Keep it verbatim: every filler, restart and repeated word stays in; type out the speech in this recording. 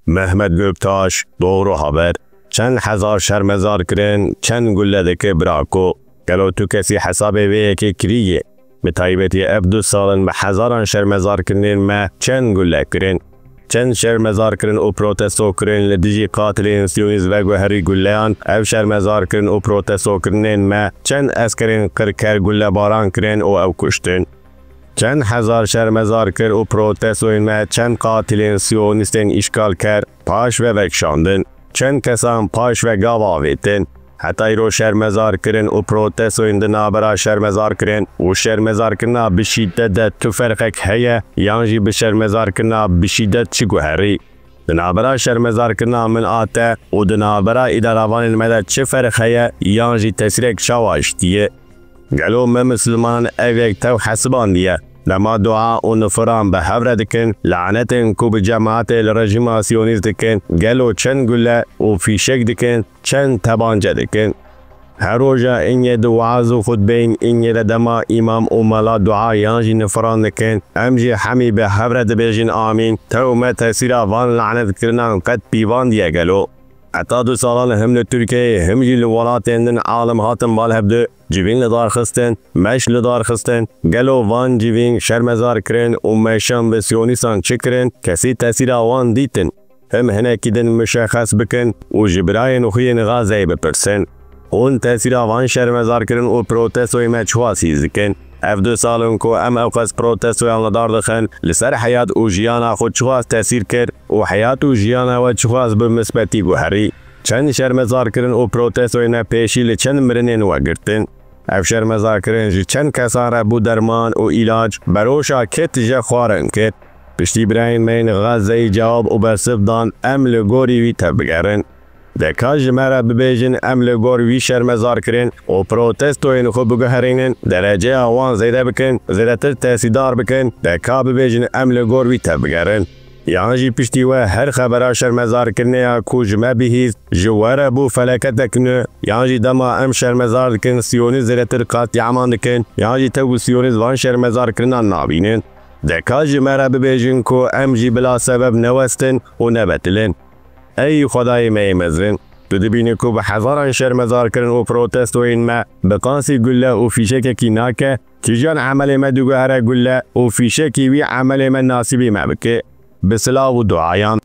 Mehmet Göktaş, Doğru Haber. Çend hezar şermezar kirin, çend gulle dike birako? Gelo tu kesî hesabê vê yekê kirî yê? Bi taybetî ev du salin bi hezaran şermezarkirinên me çend gulle kirin? Çend şermezarkirin û protesto kirin li dijî qatilên siyonîst veguherî gulleyan? Ev şermezarkirin û protestokirinên me çend eskerên qirker gullebaran kirin û ew kuştin? Çend hezar şermezarkir û protestoyên me çend qatilên siyonîstên îşgalker paş ve vekişandin? Çend kesan paş ve gav avêtin? Heta îro şermezarkirin û protestoyên di navbera şermezarkirin û şermezarkirina bi şîdet de tu ferqek heye yan jî bi şermezarkirina bi şîdet çi guherî? Di navbera şermezarkirina min a te û di navbera îdaravanên me de çi ferq heye yan jî tesîrek çawa hiştiye? Gelo me misilmanan ev yek tev hesibandiye? Dema dua û nifiran bi hev re dikin, lanetên ku bi cemaetê li rejîma siyonîst dikin, gelo çend gule û fîşek dikin, çend tebance dikin? Her roja îngê di waaz û xutbeyên îngê de dema îmam û mela dua yan jî nifiran dikin, em jî hemî bi hev re dibêjin amîn, tew me tesîra van lanetkirinan qet pîvandiye gelo? Heta du salan him li Tirkiyeyê him jî li welatên din alim hatin bal hevdu, civîn li dar xistin, meş li dar xistin. Gelo van civîn şermezar kirin û meşan bi siyonîstan çi kirin, kesî tesîra wan dîtin? Him hinekî din mişexes bikin û ji birayên xwe yên Xazeyê bipirsin. Hûn tesîra van şermezarkirin û protestoyê me çiwas hîs dikin? Ev du sal in ku em ewqas protestoyan li dar dixin, li ser heyat û jiyana xwe çiwas tesîr kir û heyat û jiyana we çiwas bi misbetî guherî? Çend şermezarkirin û protestoyên me pêşî li çend mirinên we girtin? Ev şermezarkirin ji çend kesan re bû derman û îlac, beroşa kê tije xwarin kir? Piştî birayên me yên Xezeyî cewab û bersiv dan, em li gorî wî tevbigerin. De ka ji me re bibêjin, em li gor wî şermezarkirin û protestoyên xwe biguherînin, dereceya wan zêde bikin, zêdetir tesîdar bikin, de ka bibêjin, em li gor wî tevbigerin. Yan jî piştî we her xebera şermezarkirinê ya ku ji me bihîst, ji we re bû feleketek nû, yan jî dema em şermezar dikin, siyonîst zêdetir qatliaman dikin, yan jî tew û siyonîst van şermezarkirinan nabînin. De ka ji me re bibêjin ku em jî bila sebeb newestin û nebetilin. Ey Xwedayê me yê mezin, tu dibînî ku bi hezaran şermezarkirin û protestoyên me bi qasî gulle û fîşekekî nake, kîjan emelê me diguhere gulle û fîşekî wî emelê me nasîbî me bike. Bi silav û duayan.